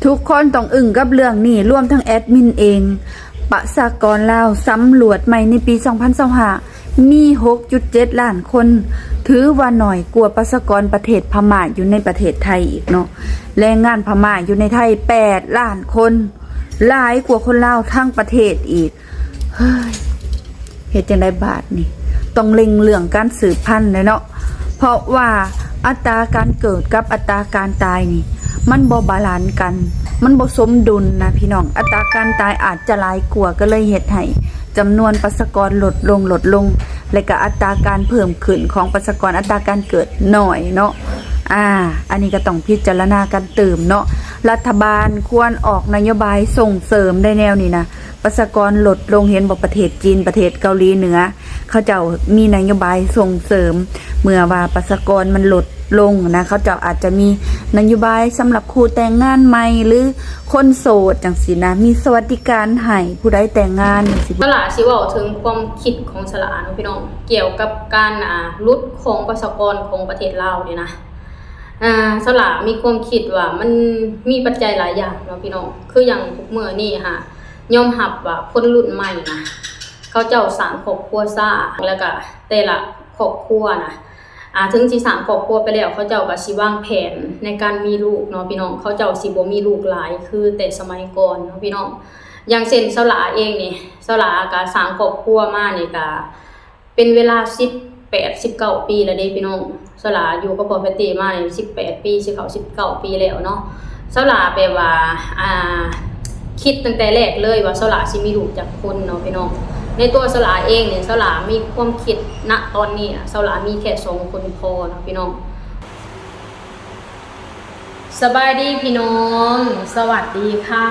ທຸກຄົນຕ້ອງອຶ້ງກັບເລື່ອງນີ້, ລວມທັງແອດມິນເອງ. ປະຊາກອນລາວສຳຫຼວດໃໝ່ໃນປີສອງພັນຊາວຫ້າ ມີຫົກຈຸດເຈັດລ້ານຄົນ, ຖືວ່າໜ້ອຍກວ່າປະຊາກອນປະເທດພະມ້າຢູ່ໃນປະເທດໄທອີກເນາະ. ແຮງງານພະມ້າຢູ່ໃນໄທແປດລ້ານຄົນ, ຫຼາຍກວ່າຄົນລາວທັງປະເທດອີກ. ເຮີ້ຍ ເຮັດຈັ່ງໃດບາດນີ້? ຕ້ອງເລັ່ງເລື່ອງການສືບພັນແຫຼະເນາະ, ເພາະວ່າອັດຕາການເກີດກັບອັດຕາການຕາຍນີ້ ມັນບໍ່ບາລານກັນ, ມັນບໍ່ສົມດຸນນະພີ່ນ້ອງ. ອັດຕາການຕາຍອາດຈະຫຼາຍກວ່າ, ກໍເລີຍເຮັດໃຫ້ຈຳນວນປະຊາກອນລົດລົງ, ລົດລົງ, ແລະ ກໍອັດຕາການເພີ່ມຂຶ້ນຂອງປະຊາກອນ, ອັດຕາການເກີດໜ້ອຍເນາະ. ອາ ອັນນີ້ກໍຕ້ອງພິຈາລະນາກັນຕື່ມເນາະ. ລັດຖະບານຄວນອອກນະໂຍບາຍສົ່ງເສີມໄດ້ແນວນີ້ນະ. ປະຊາກອນລົດລົງ, ເຫັນບໍ່ ປະເທດຈີນ, ປະເທດເກົາຫຼີເໜືອ ເຂົາເຈົ້າມີນະໂຍບາຍສົ່ງເສີມ ເມື່ອວ່າປະຊາກອນມັນລົດລົງນະ, ເຂົາເຈົ້າອາດຈະມີນະໂຍບາຍສຳລັບຄູ່ແຕ່ງງານໃໝ່ ຫຼື ຄົນໂສດຈັ່ງຊີ້ນະ, ມີສະຫວັດດີການໃຫ້ຜູ້ໃດແຕ່ງງານຈັ່ງຊີ້. ສະຫຼາຊິເວົ້າເຖິງຄວາມຄິດຂອງສະຫຼາເນາະພີ່ນ້ອງ, ກ່ຽວກັບການ ອ່າ ຫຼຸດຂອງປະຊາກອນຂອງປະເທດລາວນີ້ນະ. ອ່າ ສະຫຼາມີຄວາມຄິດວ່າມັນມີປັດໄຈຫຼາຍຢ່າງເນາະພີ່ນ້ອງ, ຄືຢ່າງທຸກມື້ນີ້ຫາ ຍອມຮັບວ່າຄົນລຸ້ນໃໝ່ນະ ເຂົາເຈົ້າສ້າງຄອບຄົວຊ້າ, ແລ້ວກະແຕ່ລະຄອບຄົວນະ ອາ ເຖິງຊິສ້າງຄອບຄົວໄປແລ້ວ ເຂົາເຈົ້າກະຊິວາງແຜນໃນການມີລູກເນາະພີ່ນ້ອງ, ເຂົາເຈົ້າຊິບໍ່ມີລູກຫຼາຍຄືແຕ່ສະໄໝກ່ອນເນາະພີ່ນ້ອງ. ຢ່າງເຊັ່ນ ສາວຫຼ້າເອງນີ້, ສາວຫຼ້າກະສ້າງຄອບຄົວມານີ້ກະ ເປັນເວລາສິບແປດ ສິບເກົ້າປີແລ້ວເດ້ພີ່ນ້ອງ. ສາວຫຼ້າຢູ່ກັບພໍ່ແພດຕີ້ມານີ້ສິບແປດປີ ຊິເຂົ້າສິບເກົ້າປີແລ້ວເນາະ. ສາວຫຼ້າແບບວ່າ ອ່າ ຄິດຕັ້ງແຕ່ແລກເລີຍວ່າສາວຫຼ້າຊິມີລູກຈັກຄົນເນາະພີ່ນ້ອງ. ໃນຕົວສາວຫຼ້າເອງນີ້ ສາວຫຼ້າມີຄວາມຄິດນະຕອນນີ້ນະ ສາວຫຼ້າມີແຄ່ສອງຄົນພໍເນາະພີ່ນ້ອງ. ສະບາຍດີພີ່ນ້ອງ, ສະຫວັດດີຄ່ະ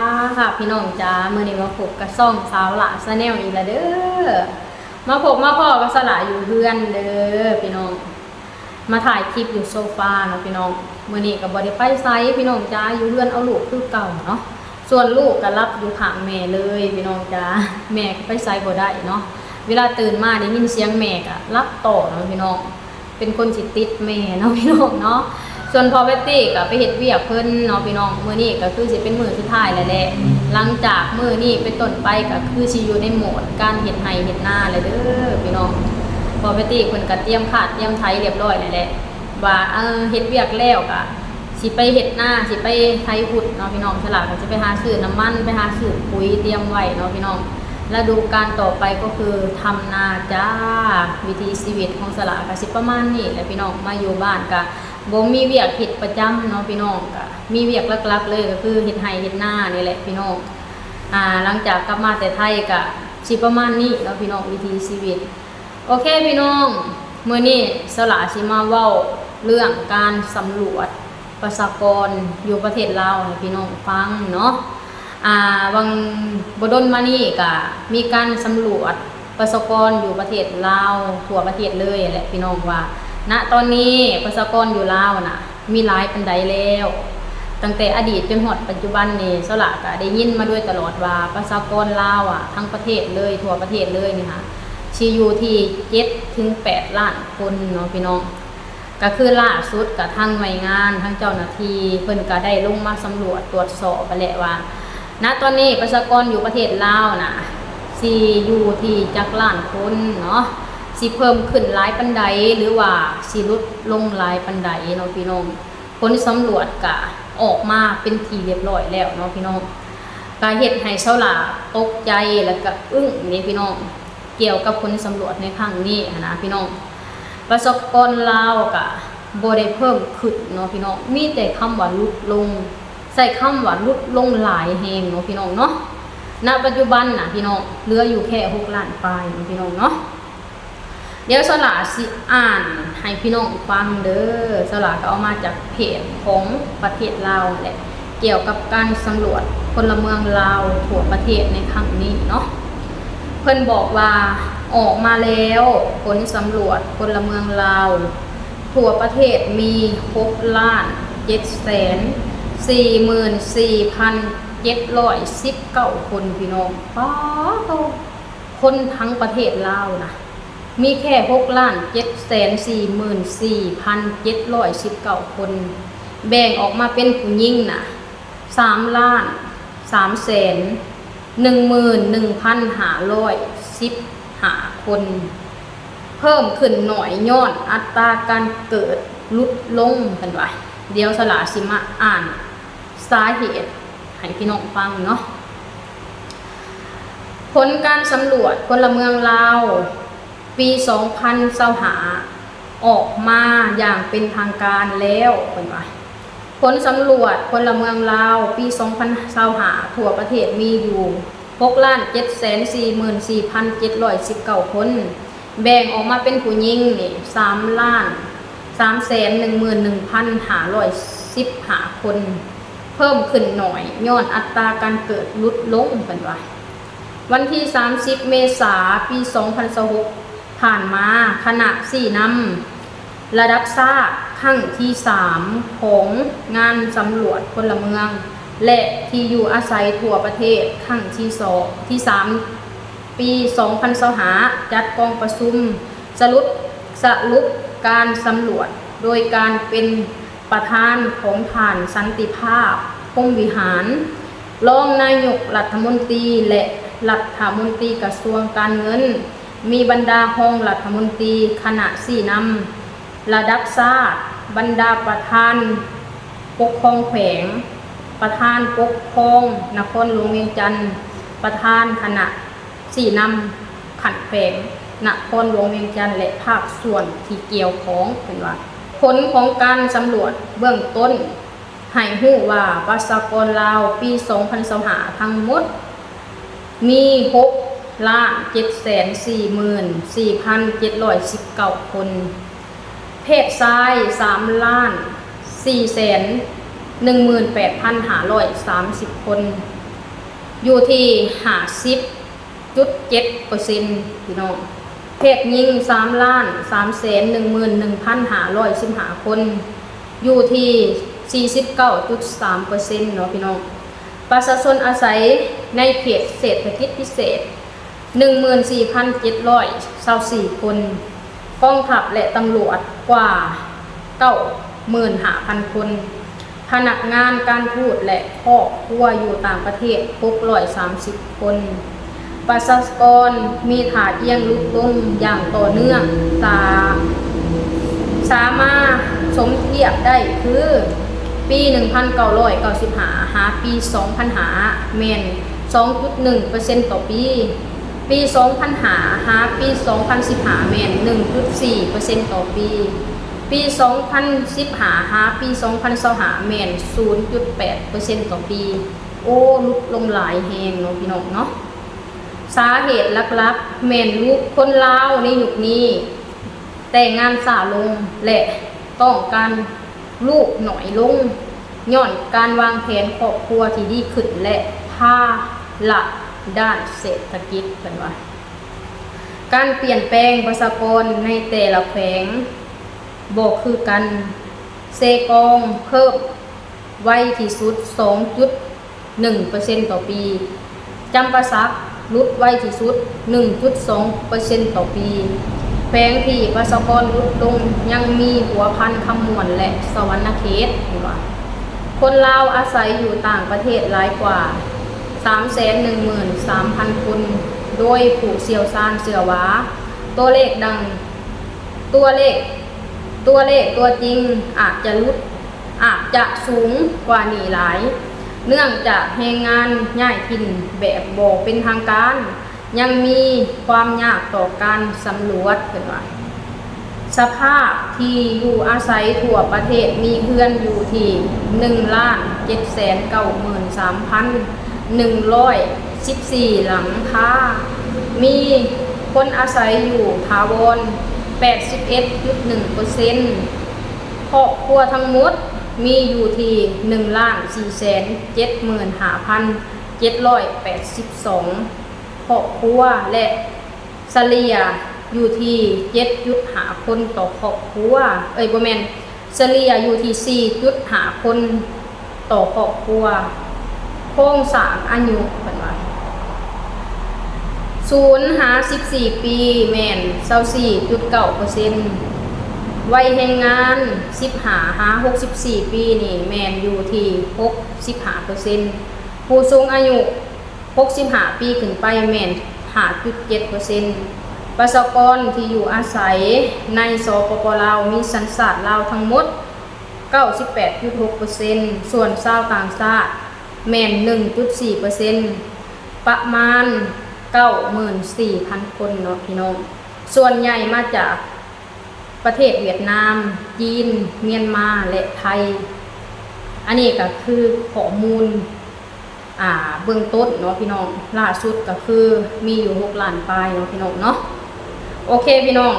ພີ່ນ້ອງຈ້າ. ມື້ນີ້ມາພົບກັບຊ່ອງສາວຫຼ້າ Channel ອີກແລ້ວເດີ. ມາພົບມາພໍ້ກັບສາວຫຼ້າຢູ່ເຮືອນເດີພີ່ນ້ອງ, ມາຖ່າຍຄລິບຢູ່ໂຊຟາເນາະພີ່ນ້ອງ. ມື້ນີ້ກໍບໍ່ໄດ້ໄປໃສພີ່ນ້ອງຈ້າ, ຢູ່ເຮືອນເອົາລູກຄືເກົ່າເນາະ. ສ່ວນລູກກໍຫຼັບຢູ່ຂ້າງແມ່ເລີຍພີ່ນ້ອງຈ້າ, ແມ່ກໍໄປໃສບໍ່ໄດ້ເນາະ. ເວລາຕື່ນມາໄດ້ຍິນສຽງແມ່ກໍຫຼັບຕໍ່ເນາະພີ່ນ້ອງ. ເປັນຄົນຊິຕິດແມ່ເນາະພີ່ນ້ອງເນາະ. ສ່ວນພໍ່ແພດຕີ້ກໍໄປເຮັດວຽກເພິ່ນເນາະພີ່ນ້ອງ. ມື້ນີ້ກໍຄືຊິເປັນມື້ສຸດທ້າຍແລ້ວແຫຼະ. ຫຼັງຈາກມື້ນີ້ເປັນຕົ້ນໄປກໍຄືຊິຢູ່ໃນໂໝດການເຮັດໄຮ່ເຮັດນາແລ້ວເດີພີ່ນ້ອງ. ພໍ່ແພດຕີ້ເພິ່ນກໍຕຽມຄາດຕຽມໄຖຮຽບຮ້ອຍແລ້ວແຫຼະ ວ່າ ເອີ ເຮັດວຽກແລ້ວກໍຊິໄປເຮັດນາ ຊິໄປໄຖຫຸດເນາະພີ່ນ້ອງ. ສາວຫຼ້າກໍຊິໄປຫາຊື້ນ້ຳມັນ ໄປຫາຊື້ປຸ໋ຍຕຽມໄວ້ເນາະພີ່ນ້ອງ. ລະດູການຕໍ່ໄປກໍຄືທຳນາຈ້າ. ວິຖີຊີວິດຂອງສາວຫຼ້າກໍຊິປະມານນີ້ແຫຼະພີ່ນ້ອງ. ມາຢູ່ບ້ານກໍບໍ່ມີວຽກເຮັດປະຈຳເນາະພີ່ນ້ອງ, ກໍມີວຽກຫຼັກໆເລີຍກໍຄືເຮັດໄຮ່ເຮັດນານີ້ແຫຼະພີ່ນ້ອງ. ອາ ຫຼັງຈາກກັບມາແຕ່ໄທກໍຊິປະມານນີ້ເນາະພີ່ນ້ອງ ວິຖີຊີວິດ. ໂອເຄພີ່ນ້ອງ, ມື້ນີ້ສາວຫຼ້າຊິມາເວົ້າເລື່ອງການສຳຫຼວດ ປະຊາກອນຢູ່ປະເທດລາວໃຫ້ພີ່ນ້ອງຟັງເນາະ. ອາ ຫວ່າງບໍ່ດົນມານີ້ກະມີການສຳຫຼວດປະຊາກອນຢູ່ປະເທດລາວທົ່ວປະເທດເລີຍແຫຼະພີ່ນ້ອງ ວ່ານະຕອນນີ້ປະຊາກອນຢູ່ລາວນະມີຫຼາຍປານໃດແລ້ວ. ຕັ້ງແຕ່ອະດີດຈົນຮອດປັດຈຸບັນນີ້ ສາວຫຼ້າກະໄດ້ຍິນມາໂດຍຕະຫຼອດວ່າປະຊາກອນລາວອະ ທັງປະເທດເລີຍ ທົ່ວປະເທດເລີຍນີ້ຫະ ຊິຢູ່ທີ່ເຈັດເຖິງແປດລ້ານຄົນເນາະພີ່ນ້ອງ. ກະຄືລ່າສຸດກະທາງໜ່ວຍງານ ທາງເຈົ້າໜ້າທີ່ເພິ່ນກະໄດ້ລົງມາສຳຫຼວດຕວດສອບຫັ້ນແຫຼະວ່າ ນະຕອນນີ້ປະຊາກອນຢູ່ປະເທດລາວນະ ຊິຢູ່ທີ່ຈັກລ້ານຄົນເນາະ, ຊິເພີ່ມຂຶ້ນຫຼາຍປານໃດ ຫຼືວ່າຊິຫຼຸດລົງຫຼາຍປານໃດເນາະພີ່ນ້ອງ. ຜົນສຳຫຼວດກະອອກມາເປັນທີ່ຮຽບຮ້ອຍແລ້ວເນາະພີ່ນ້ອງ. ກະເຮັດໃຫ້ຊາວລາວຕົກໃຈ ແລະກະອຶ້ງເດ້ພີ່ນ້ອງ. ກ່ຽວກັບຜົນສຳຫຼວດໃນຄັ້ງນີ້ຫັ້ນນະພີ່ນ້ອງ, ປະຊາກອນລາວກະບໍ່ໄດ້ເພີ່ມຂຶ້ນເນາະພີ່ນ້ອງ, ມີແຕ່ຄຳວ່າຫຼຸດລົງ, ໃຊ້ຄຳວ່າຫຼຸດລົງຫຼາຍແຮງເນາະພີ່ນ້ອງເນາະ. ນະປັດຈຸບັນນະພີ່ນ້ອງ ເຫຼືອຢູ່ແຄ່ຫົກລ້ານປາຍເນາະພີ່ນ້ອງເນາະ. ດຽວສາວລາຊິອ່ານໃຫ້ພີ່ນ້ອງຟັງເດີ, ສາວລາກໍເອົາມາຈາກເພຈຂອງປະເທດລາວຫັ້ນແຫຼະ. ກ່ຽວກັບການສຳຫຼວດພົນລະເມືອງລາວທົ່ວປະເທດໃນຄັ້ງນີ້ເນາະ, ເພິ່ນບອກວ່າອອກມາແລ້ວ ຜົນສຳຫຼວດພົນລະເມືອງລາວທົ່ວປະເທດມີຫົກລ້ານເຈັດແສນສີ່ໝື່ນສີ່ພັນເຈັດຮ້ອຍສິບເກົ້າຄົນ ພີ່ນ້ອງ. ປາໂຕ ຄົນທັງປະເທດລາວນະ ມີແຄ່ຫົກລ້ານເຈັດແສນສີ່ໝື່ນສີ່ພັນເຈັດຮ້ອຍສິບເກົ້າຄົນ, ແບ່ງອອກມາເປັນຜູ້ຍິງນະ ສາມລ້ານສາມແສນໜຶ່ງໝື່ນໜຶ່ງພັນຫ້າຮ້ອຍສິບຫ້າຄົນ, ເພີ່ມຂຶ້ນໜ້ອຍຍ້ອນອັດຕາການເກີດຫຼຸດລົງ, ເພິ່ນວ່າ. ດຽວສະຫຼາຊິມາອ່ານສາເຫດໃຫ້ພີ່ນ້ອງຟັງເນາະ. ຜົນການສຳຫຼວດພົນລະເມືອງລາວ ປີສອງພັນຊາວຫ້າ ອອກມາຢ່າງເປັນທາງການແລ້ວ, ເພິ່ນວ່າ. ຜົນສຳຫຼວດພົນລະເມືອງລາວປີສອງພັນຊາວຫ້າ ທົ່ວປະເທດມີຢູ່ຫົກລ້ານເຈັດແສນສີ່ໝື່ນສີ່ພັນເຈັດຮ້ອຍສິບເກົ້າຄົນ, ແບ່ງອອກມາເປັນຜູ້ຍິງນີ້ສາມລ້ານສາມແສນໜຶ່ງໝື່ນໜຶ່ງພັນຫ້າຮ້ອຍສິບຫ້າຄົນ, ເພີ່ມຂຶ້ນໜ້ອຍຍ້ອນອັດຕາການເກີດຫຼຸດລົງ, ເພິ່ນວ່າ. ວັນທີສາມສິບເມສາ ປີສອງພັນຊາວຫົກ ຜ່ານມາ, ຄະນະຊີ້ນຳລະດັບຊາດຄັ້ງທີສາມຂອງງານສຳຫຼວດພົນລະເມືອງ ແລະ ທີ່ຢູ່ອາໄສທົ່ວປະເທດຄັ້ງທີສອງ ທີສາມ ປີສອງພັນຊາວຫ້າ ຈັດກອງປະຊຸມສະຫຼຸບ ສະຫຼຸບການສຳຫຼວດ ໂດຍການເປັນປະທານຂອງທ່ານ ສັນຕິພາບ ພົມວິຫານ ຮອງນາຍົກລັດຖະມົນຕີ ແລະ ລັດຖະມົນຕີກະຊວງການເງິນ, ມີບັນດາຮອງລັດຖະມົນຕີ, ຄະນະຊີ້ນຳລະດັບຊາດ, ບັນດາປະທານປົກຄອງແຂວງ, ປະທານປົກຄອງນະຄອນຫຼວງວຽງຈັນ, ປະທານຄະນະ ຊີ້ນຳຂັ້ນແຂວງນະຄອນຫຼວງວຽງຈັນ ແລະ ພາກສ່ວນທີ່ກ່ຽວຂ້ອງ, ເພິ່ນວ່າ. ຜົນຂອງການສຳຫຼວດເບື້ອງຕົ້ນໃຫ້ຮູ້ວ່າ ປະຊາກອນລາວປີສອງພັນຊາວຫ້າທັງໝົດມີຫົກລ້ານເຈັດແສນສີ່ໝື່ນສີ່ພັນເຈັດຮ້ອຍສິບເກົ້າຄົນ, ເພດຊາຍສາມລ້ານສີ່ແສນໜຶ່ງໝື່ນແປດພັນຫ້າຮ້ອຍສາມສິບຄົນ, ຢູ່ທີ່ຫ້າສິບຈຸດເຈັດເປີເຊັນ ພີ່ນ້ອງ. ເພດຍິງສາມລ້ານສາມແສນໜຶ່ງໝື່ນໜຶ່ງພັນຫ້າຮ້ອຍສິບຫ້າຄົນ, ຢູ່ທີ່ສີ່ສິບເກົ້າຈຸດສາມເປີເຊັນເນາະ ພີ່ນ້ອງ. ປະຊາຊົນອາໄສໃນເຂດເສດຖະກິດພິເສດ ໜຶ່ງໝື່ນສີ່ພັນເຈັດຮ້ອຍຊາວສີ່ຄົນ, ກອງທັບ ແລະ ຕຳຫຼວດກວ່າເກົ້າໝື່ນຫ້າພັນຄົນ, ພະນັກງານການທູດ ແລະ ຄອບຄົວຢູ່ຕ່າງປະເທດຫົກຮ້ອຍສາມສິບຄົນ. ປະຊາກອນມີທ່າອ່ຽງຫຼຸດລົງຢ່າງຕໍ່ເນື່ອງ, ສາ ສາມາດສົມທຽບໄດ້ຄື ປີໜຶ່ງພັນເກົ້າຮ້ອຍເກົ້າສິບຫ້າ ຫາປີສອງພັນຫ້າ ແມ່ນສອງຈຸດໜຶ່ງເປີເຊັນຕໍ່ປີ, ປີສອງພັນຫ້າ ຫາປີສອງພັນສິບຫ້າ ແມ່ນໜຶ່ງຈຸດສີ່ເປີເຊັນຕໍ່ປີ, ປີສອງພັນສິບຫ້າ ຫາປີສອງພັນຊາວຫ້າ ແມ່ນສູນຈຸດແປດເປີເຊັນຕໍ່ປີ. ໂອ້ ຫຼຸດລົງຫຼາຍແຮງເນາະ ພີ່ນ້ອງເນາະ. ສາເຫດຫຼັກໆແມ່ນ ລູກຄົນລາວໃນຍຸກນີ້ແຕ່ງງານຊ້າລົງ ແລະ ຕ້ອງການລູກໜ້ອຍລົງ ຍ້ອນການວາງແຜນຄອບຄົວທີ່ດີຂຶ້ນ ແລະ ພາລະດ້ານເສດຖະກິດ, ເພິ່ນວ່າ. ການປ່ຽນແປງປະຊາກອນໃນແຕ່ລະແຂວງບໍ່ຄືກັນ, ເຊກອງເພີ່ມໄວທີ່ສຸດສອງຈຸດ ໜຶ່ງເປີເຊັນຕໍ່ປີ, ຈຳປາສັກຫຼຸດໄວທີ່ສຸດ ໜຶ່ງຈຸດສອງເປີເຊັນຕໍ່ປີ. ແຂວງທີ່ປະຊາກອນຫຼຸດລົງຍັງມີຫົວພັນ, ຄຳມ່ວນ ແລະ ສະຫວັນນະເຂດ, ເພິ່ນວ່າ. ຄົນລາວອາໄສຢູ່ຕ່າງປະເທດຫຼາຍກວ່າສາມແສນໜຶ່ງໝື່ນສາມພັນຄົນ, ໂດຍຜູ້ຊ່ຽວຊານເຊື່ອວ່າ ຕົວເລກດັ່ງ ຕົວເລກ, ຕົວເລກຕົວຈິງອາດຈະຫຼຸດ, ອາດຈະສູງກວ່ານີ້ຫຼາຍ, ເນື່ອງຈາກແຮງງານຍ້າຍຖິ່ນແບບບໍ່ເປັນທາງການ ຍັງມີຄວາມຍາກຕໍ່ການສຳຫຼວດ, ເພິ່ນວ່າ. ສະພາບທີ່ຢູ່ອາໄສທົ່ວປະເທດມີເຮືອນຢູ່ທີ່ ໜຶ່ງລ້ານເຈັດແສນເກົ້າໝື່ນສາມພັນ ໜຶ່ງຮ້ອຍສິບສີ່ຫຼັງຄາ, ມີຄົນອາໄສຢູ່ຖາວອນ ແປດສິບເອັດຈຸດໜຶ່ງເປີເຊັນ, ຄອບຄົວທັງໝົດມີຢູ່ທີ່ ໜຶ່ງລ້ານສີ່ແສນເຈັດໝື່ນຫ້າພັນເຈັດຮ້ອຍແປດສິບສອງຄອບຄົວ ແລະ ສະເລ່ຍຢູ່ທີ່ ເຈັດຈຸດຫ້າຄົນຕໍ່ຄອບຄົວ, ເອີຍ ບໍ່ແມ່ນ, ສະເລ່ຍຢູ່ທີ່ ສີ່ຈຸດຫ້າຄົນຕໍ່ຄອບຄົວ. ໂຄງສ້າງອາຍຸ ເພິ່ນວ່າ ສູນຫາສິບສີ່ປີ ແມ່ນ ຊາວສີ່ຈຸດເກົ້າເປີເຊັນ, ໄວແຮງງານສິບຫ້າຫາຫົກສິບສີ່ປີນີ້ແມ່ນຢູ່ທີ່ຫົກສິບຫ້າເປີເຊັນ, ຜູ້ສູງອາຍຸຫົກສິບຫ້າປີຂຶ້ນໄປແມ່ນຫ້າຈຸດເຈັດເປີເຊັນ, ປະຊາກອນທີ່ຢູ່ອາໄສໃນ ສປປ ລາວ ມີສັນຊາດລາວທັງໝົດເກົ້າສິບແປດຈຸດຫົກເປີເຊັນ, ສ່ວນຊາວຕ່າງຊາດແມ່ນໜຶ່ງຈຸດສີ່ເປີເຊັນ ປະມານເກົ້າໝື່ນສີ່ພັນຄົນເນາະພີ່ນ້ອງ, ສ່ວນໃຫຍ່ມາຈາກປະເທດຫວຽດນາມ, ຈີນ, ມຽນມາ ແລະ ໄທ. ອັນນີ້ກໍຄືຂໍ້ມູນ ອ່າ ເບື້ອງຕົ້ນເນາະພີ່ນ້ອງ, ລ່າສຸດກໍຄືມີຢູ່ຫົກລ້ານປາຍເນາະພີ່ນ້ອງເນາະ. ໂອເຄພີ່ນ້ອງ,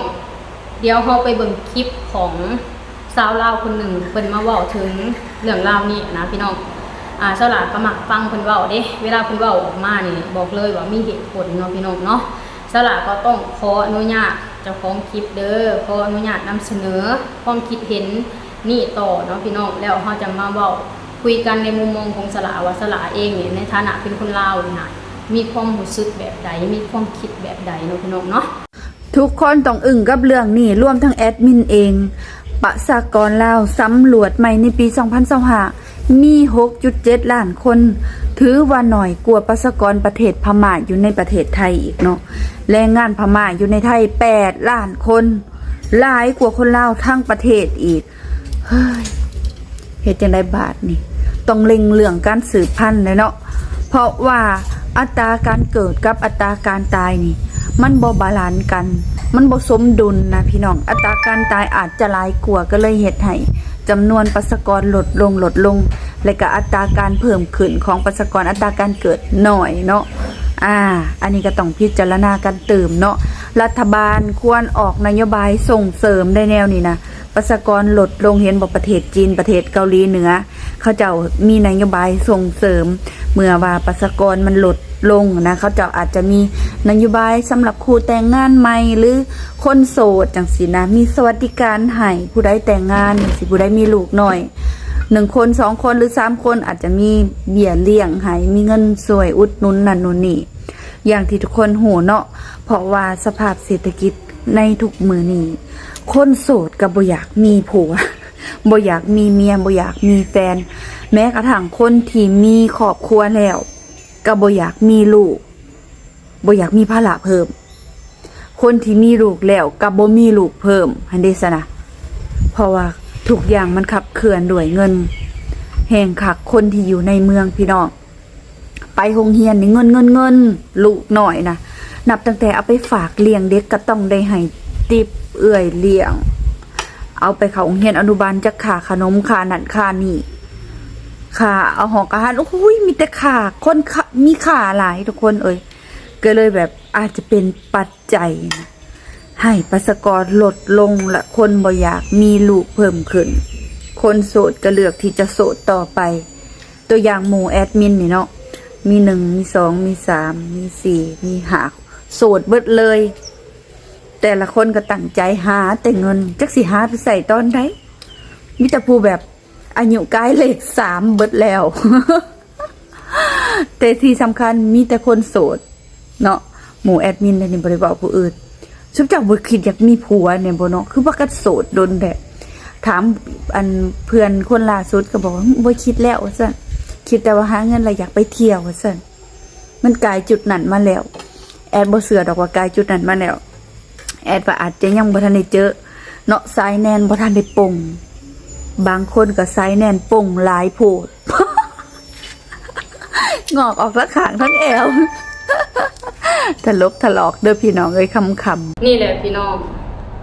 ດຽວເຮົາໄປເບິ່ງຄລິບຂອງຊາວລາວຄົນໜຶ່ງ ເພິ່ນມາເວົ້າເຖິງເລື່ອງລາວນີ້ນະພີ່ນ້ອງ. ອ່າ ສາວຫຼ້າກໍມັກຟັງເພິ່ນເວົ້າເດ້, ເວລາເພິ່ນເວົ້າອອກມານີ້ ບອກເລີຍວ່າມີເຫດຜົນເນາະພີ່ນ້ອງເນາະ. ສາວຫຼ້າກໍຕ້ອງຂໍອະນຸຍາດເຈົ້າຂອງຄລິບເດີ, ຂໍອະນຸຍາດນຳສະເໜີຄວາມຄິດເຫັນນີ້ຕໍ່ເນາະພີ່ນ້ອງ, ແລ້ວເຮົາຈະມາເວົ້າຄຸຍກັນໃນມຸມມອງຂອງສາວຫຼ້າວ່າ ສາວຫຼ້າເອງນີ້ ໃນຖານະເປັນຄົນລາວນີ້ນະ ມີຄວາມຮູ້ສຶກແບບໃດ, ມີຄວາມຄິດແບບໃດເນາະພີ່ນ້ອງເນາະ. ທຸກຄົນຕ້ອງອຶ້ງກັບເລື່ອງນີ້, ລວມທັງແອດມິນເອງ. ປະຊາກອນລາວສຳຫຼວດໃໝ່ໃນປີສອງພັນຊາວຫ້າ ມີຫົກຈຸດເຈັດລ້ານຄົນ, ຖືວ່າໜ້ອຍກວ່າປະຊາກອນປະເທດພະມ້າຢູ່ໃນປະເທດໄທອີກເນາະ. ແຮງງານພະມ້າຢູ່ໃນໄທແປດລ້ານຄົນ, ຫຼາຍກວ່າຄົນລາວທັງປະເທດອີກ. ເຮີ້ຍ ເຮັດຈັ່ງໃດບາດນີ້? ຕ້ອງເລັ່ງເລື່ອງການສືບພັນແຫຼະເນາະ, ເພາະວ່າອັດຕາການເກີດກັບອັດຕາການຕາຍນີ້ ມັນບໍ່ບາລານກັນ, ມັນບໍ່ສົມດຸນນະພີ່ນ້ອງ. ອັດຕາການຕາຍອາດຈະຫຼາຍກວ່າ, ກໍເລີຍເຮັດໃຫ້ຈຳນວນປະຊາກອນລົດລົງ, ລົດລົງ, ແລະ ກໍອັດຕາການເພີ່ມຂຶ້ນຂອງປະຊາກອນ, ອັດຕາການເກີດໜ້ອຍເນາະ. ອາ ອັນນີ້ກໍຕ້ອງພິຈາລະນາກັນຕື່ມເນາະ. ລັດຖະບານຄວນອອກນະໂຍບາຍສົ່ງເສີມໄດ້ແນວນີ້ນະ. ປະຊາກອນລົດລົງ, ເຫັນບໍ່ ປະເທດຈີນ, ປະເທດເກົາຫຼີເໜືອ ເຂົາເຈົ້າມີນະໂຍບາຍສົ່ງເສີມ ເມື່ອວ່າປະຊາກອນມັນລົດລົງນະ, ເຂົາເຈົ້າອາດຈະມີນະໂຍບາຍສຳລັບຄູ່ແຕ່ງງານໃໝ່ ຫຼື ຄົນໂສດຈັ່ງຊີ້ນະ, ມີສະຫວັດດີການໃຫ້ຜູ້ໃດແຕ່ງງານຈັ່ງຊີ້, ຜູ້ໃດມີລູກນ້ອຍໜຶ່ງຄົນ ສອງຄົນ ຫຼື ສາມຄົນ ອາດຈະມີເບ້ຍລ້ຽງໃຫ້, ມີເງິນຊ່ວຍອຸດໜູນນັ້ນນູນນີ້ ຢ່າງທີ່ທຸກຄົນຮູ້ເນາະ. ເພາະວ່າສະພາບເສດຖະກິດໃນທຸກມື້ນີ້ ຄົນໂສດກໍບໍ່ຢາກມີຜົວ, ບໍ່ຢາກມີເມຍ, ບໍ່ຢາກມີແຟນ, ແມ້ກະທັ່ງຄົນທີ່ມີຄອບຄົວແລ້ວກໍບໍ່ຢາກມີລູກ, ບໍ່ຢາກມີພາລະເພີ່ມ. ຄົນທີ່ມີລູກແລ້ວກໍບໍ່ມີລູກເພີ່ມຫັ້ນເດຊະນະ, ເພາະວ່າທຸກຢ່າງມັນຂັບເຄື່ອນດ້ວຍເງິນແຮງຄັກ. ຄົນທີ່ຢູ່ໃນເມືອງ ພີ່ນ້ອງ, ໄປໂຮງຮຽນນີ້ເງິນ ເງິນ ເງິນ, ລູກນ້ອຍນະ ນັບຕັ້ງແຕ່ເອົາໄປຝາກລ້ຽງເດັກກໍຕ້ອງໄດ້ໃຫ້ຕິບເອື້ອຍລ້ຽງ, ເອົາໄປເຂົ້າໂຮງຮຽນອະນຸບານ ຈັກຄ່າຂະໜົມ ຄ່ານັ້ນຄ່ານີ້, ຄ່າເອົາຫ້ອງອາຫານ, ໂອ້ຍ ມີແຕ່ຄ່າ, ຄົນ ມີຄ່າຫຼາຍທຸກຄົນເອີຍ. ກໍເລີຍແບບອາດຈະເປັນປັດໃຈໃຫ້ປະຊາກອນລົດລົງ ແລະ ຄົນບໍ່ຢາກມີລູກເພີ່ມຂຶ້ນ, ຄົນໂສດກໍເລືອກທີ່ຈະໂສດຕໍ່ໄປ. ຕົວຢ່າງໝູ່ແອດມິນນີ້ເນາະ, ມີໜຶ່ງ ມີສອງ ມີສາມ ມີສີ່ ມີຫ້າ ໂສດເບິດເລີຍ. ແຕ່ລະຄົນກໍຕັ້ງໃຈຫາແຕ່ເງິນ, ຈັກຊິຫາໄປໃຊ້ຕອນໃດ? ມີແຕ່ຜູ້ແບບອາຍຸກາຍເລກສາມເບິດແລ້ວ. ແຕ່ທີ່ສຳຄັນມີແຕ່ຄົນໂສດເນາະ. ໝູ່ແອດມິນນີ້ບໍ່ໄດ້ເວົ້າຜູ້ອື່ນ. ຊຸມເຈົ້າບໍ່ຄິດຢາກມີຜົວແດ່ບໍ່ເນາະ? ຄືພາກັນໂສດດົນແທ້. ຖາມອັນເພື່ອນຄົນລ່າສຸດກໍບອກວ່າ ບໍ່ຄິດແລ້ວ ວ່າຊັ້ນ, ຄິດແຕ່ວ່າຫາເງິນແລ້ວຢາກໄປທ່ຽວ ວ່າຊັ້ນ. ມັນກາຍຈຸດນັ້ນມາແລ້ວ. ແອດບໍ່ເຊື່ອດອກວ່າກາຍຈຸດນັ້ນມາແລ້ວ. ແອດວ່າອາດຈະຍັງບໍ່ທັນໄດ້ເຈີເນາະ, ສາຍແນນບໍ່ທັນໄດ້ປົ່ງ. ບາງຄົນກໍສາຍແນນປົ່ງຫຼາຍໂພດ. ງອກອອກທັງຂ້າງທັງແອວ. ຕະຫຼົກຕະຫຼອກເດີພີ່ນ້ອງເອີຍ, ຂຳໆ. ນີ້ແຫຼະພີ່ນ້ອງ,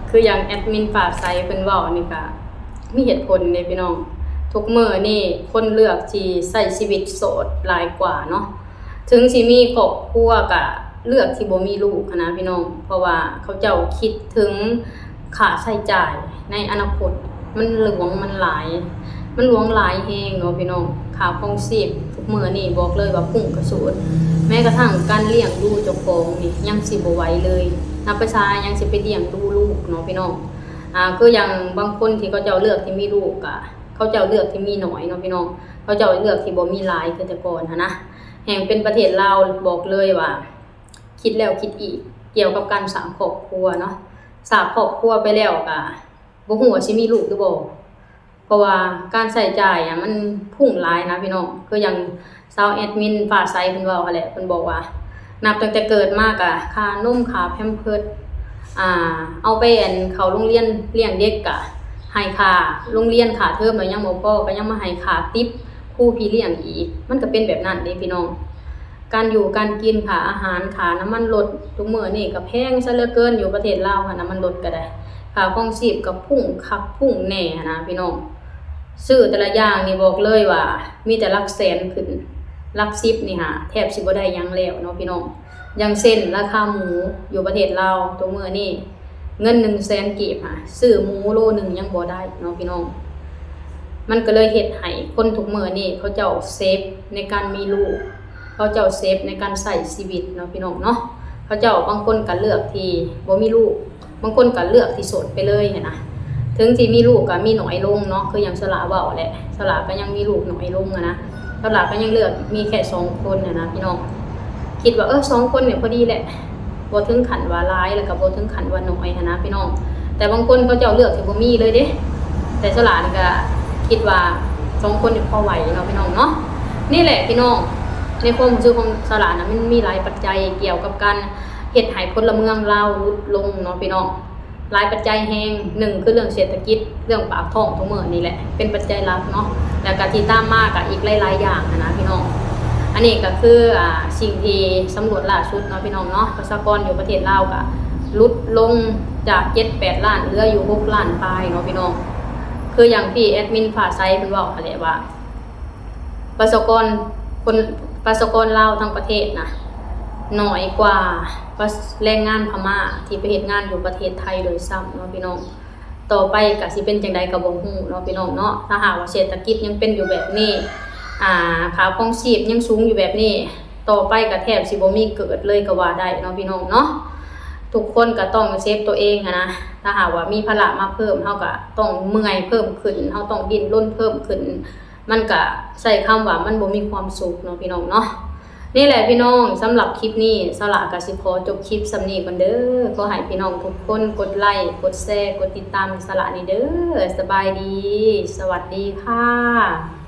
ຄືຢ່າງແອດມິນຟ້າໃສເພິ່ນເວົ້ານີ້ກະມີເຫດຜົນເດ້ພີ່ນ້ອງ. ທຸກມື້ນີ້ຄົນເລືອກທີ່ໃຊ້ຊີວິດໂສດຫຼາຍກວ່າເນາະ. ເຖິງຊິມີຄອບຄົວກະເລືອກທີ່ບໍ່ມີລູກຫັ້ນນະພີ່ນ້ອງ, ເພາະວ່າເຂົາເຈົ້າຄິດເຖິງຄ່າໃຊ້ຈ່າຍໃນອະນາຄົດ ມັນຫຼວງ ມັນຫຼາຍ ມັນຫຼວງຫຼາຍແຮງເນາະພີ່ນ້ອງ. ຄ່າຄອງຊີບທຸກມື້ນີ້ບອກເລີຍວ່າພຸ່ງກະສູດ, ແມ້ກະທັ່ງການລ້ຽງດູເຈົ້າຂອງນີ້ຍັງຊິບໍ່ໄຫວເລີຍ, ນັບປະຊາຫຍັງຊິໄປລ້ຽງດູລູກເນາະພີ່ນ້ອງ. ອ່າ ຄືຢ່າງບາງຄົນທີ່ເຂົາເຈົ້າເລືອກທີ່ມີລູກກະ ເຂົາເຈົ້າເລືອກທີ່ມີໜ້ອຍເນາະພີ່ນ້ອງ, ເຂົາເຈົ້າເລືອກທີ່ບໍ່ມີຫຼາຍຄືແຕ່ກ່ອນຫັ້ນນະ. ແຮ່ງເປັນປະເທດລາວ ບອກເລີຍວ່າຄິດແລ້ວຄິດອີກກ່ຽວກັບການສ້າງຄອບຄົວເນາະ. ສ້າງຄອບຄົວໄປແລ້ວກະ ບໍ່ຮູ້ວ່າຊິມີລູກຫຼືບໍ່ ເພາະວ່າການໃຊ້ຈ່າຍອະ ມັນພຸ້ງຫຼາຍນະພີ່ນ້ອງ. ຄືຢ່າງຊາວແອດມິນຟ້າໃສເພິ່ນເວົ້າຫັ້ນແຫຼະ ເພິ່ນບອກວ່າ ນັບຕັ້ງແຕ່ເກີດມາກະຄ່ານົມ ຄ່າແພມເພີດ ອ່າ ເອົາໄປ ອັນ ເຂົ້າໂຮງຮຽນລ້ຽງເດັກກະໃຫ້ຄ່າໂຮງຮຽນ ຄ່າເທີມແລ້ວຍັງບໍ່ພໍ ກະຍັງມາໃຫ້ຄ່າຕິບຄູພີ່ລ້ຽງອີກ. ມັນກະເປັນແບບນັ້ນເດ້ພີ່ນ້ອງ. ການຢູ່ການກິນ ຄ່າອາຫານ ຄ່ານ້ຳມັນລົດ ທຸກມື້ນີ້ກະແພງຊະເຫຼືອເກີນ. ຢູ່ປະເທດລາວຫັ້ນ ນ້ຳມັນລົດກະໄດ້ ຄ່າຄອງຊີບກະພຸ້ງຄັກພຸ້ງແນ່ຫັ້ນນະພີ່ນ້ອງ. ຊື້ແຕ່ລະຢ່າງນີ້ບອກເລີຍວ່າມີແຕ່ຫຼັກແສນຂຶ້ນ ຫຼັກສິບນີ້ຫາແທບຊິບໍ່ໄດ້ຫຍັງແລ້ວເນາະພີ່ນ້ອງ. ຢ່າງເຊັ່ນ ລາຄາໝູຢູ່ປະເທດລາວທຸກມື້ນີ້ ເງິນໜຶ່ງແສນກີບຫາຊື້ໝູໂລໜຶ່ງຍັງບໍ່ໄດ້ເນາະພີ່ນ້ອງ. ມັນກະເລີຍເຮັດໃຫ້ຄົນທຸກມື້ນີ້ເຂົາເຈົ້າເສບໃນການມີລູກ ເຂົາເຈົ້າເສບໃນການໃຊ້ຊີວິດເນາະພີ່ນ້ອງເນາະ. ເຂົາເຈົ້າບາງຄົນກະເລືອກທີ່ບໍ່ມີລູກ ບາງຄົນກະເລືອກທີ່ໂສດໄປເລີຍຫັ້ນນະ. ເຖິງຊິມີລູກກະມີໜ້ອຍລົງເນາະ ຄືຢ່າງສະຫຼາເວົ້າແຫຼະ ສະຫຼາກະຍັງມີລູກໜ້ອຍລົງຫັ້ນນະ. ສະຫຼາກະຍັງເລືອກມີແຄ່ສອງຄົນຫັ້ນນະພີ່ນ້ອງ. ຄິດວ່າ ເອີ ສອງຄົນນີ້ພໍດີແຫຼະ ບໍ່ເຖິງຂັ້ນວ່າຫຼາຍ ແລ້ວກະບໍ່ເຖິງຂັ້ນວ່າໜ້ອຍຫັ້ນນະພີ່ນ້ອງ. ແຕ່ບາງຄົນເຂົາເຈົ້າເລືອກທີ່ບໍ່ມີເລີຍເດ້ ແຕ່ສະຫຼານີ້ກະຄິດວ່າສອງຄົນນີ້ພໍໄຫວເນາະພີ່ນ້ອງເນາະ. ນີ້ແຫຼະພີ່ນ້ອງ ໃນຄວາມຮູ້ສຶກຂອງສະຫຼານະ ມັນມີຫຼາຍປັດໄຈກ່ຽວກັບການເຮັດໃຫ້ພົນລະເມືອງລາວຫຼຸດລົງເນາະພີ່ນ້ອງ. ຫຼາຍປັດໄຈແຮງ ໜຶ່ງຄືເລື່ອງເສດຖະກິດ ເລື່ອງປາກທ້ອງທຸກມື້ນີ້ແຫຼະ ເປັນປັດໄຈຫຼັກເນາະ ແລ້ວກະທີ່ຕາມມາກະອີກຫຼາຍໆຢ່າງຫັ້ນນະພີ່ນ້ອງ. ອັນນີ້ກະຄື ອ່າ ສິ່ງທີ່ສຳຫຼວດລ່າສຸດເນາະພີ່ນ້ອງເນາະ ປະຊາກອນຢູ່ປະເທດລາວກະຫຼຸດລົງຈາກເຈັດແປດລ້ານ ເຫຼືອຢູ່ຫົກລ້ານປາຍເນາະພີ່ນ້ອງ. ຄືຢ່າງທີ່ແອດມິນຟ້າໃສເພິ່ນເວົ້າຫັ້ນແຫຼະວ່າ ປະຊາກອນຄົນ ປະຊາກອນລາວທັງປະເທດນະ ໜ້ອຍກວ່າ ປະ ແຮງງານພະມ້າທີ່ໄປເຮັດງານຢູ່ປະເທດໄທໂດຍຊ້ຳເນາະພີ່ນ້ອງ. ຕໍ່ໄປກະຊິເປັນຈັ່ງໃດກະບໍ່ຮູ້ເນາະພີ່ນ້ອງເນາະ. ຖ້າຫາກວ່າເສດຖະກິດຍັງເປັນຢູ່ແບບນີ້ ອ່າ ຄ່າຄອງຊີບຍັງສູງຢູ່ແບບນີ້ ຕໍ່ໄປກະແທບຊິບໍ່ມີເກີດເລີຍກະວ່າໄດ້ເນາະພີ່ນ້ອງເນາະ. ທຸກຄົນກະຕ້ອງເຊຟໂຕເອງຫັ້ນນະ. ຖ້າຫາກວ່າມີພາລະມາເພີ່ມ ເຮົາກະຕ້ອງເມື່ອຍເພີ່ມຂຶ້ນ ເຮົາຕ້ອງດີ້ນລົນເພີ່ມຂຶ້ນ ມັນກະໃຊ້ຄຳວ່າມັນບໍ່ມີຄວາມສຸກເນາະພີ່ນ້ອງເນາະ. ນີ້ແຫຼະພີ່ນ້ອງ ສຳລັບຄລິບນີ້ ສະຫຼາກະຊິຂໍຈົບຄລິບສ່ຳນີ້ກ່ອນເດີ. ຂໍໃຫ້ພີ່ນ້ອງທຸກຄົນກົດໄລ ກົດແຊ ກົດຕິດຕາມສະຫຼານີ້ເດີ. ສະບາຍດີ ສະຫວັດດີຄ່ະ.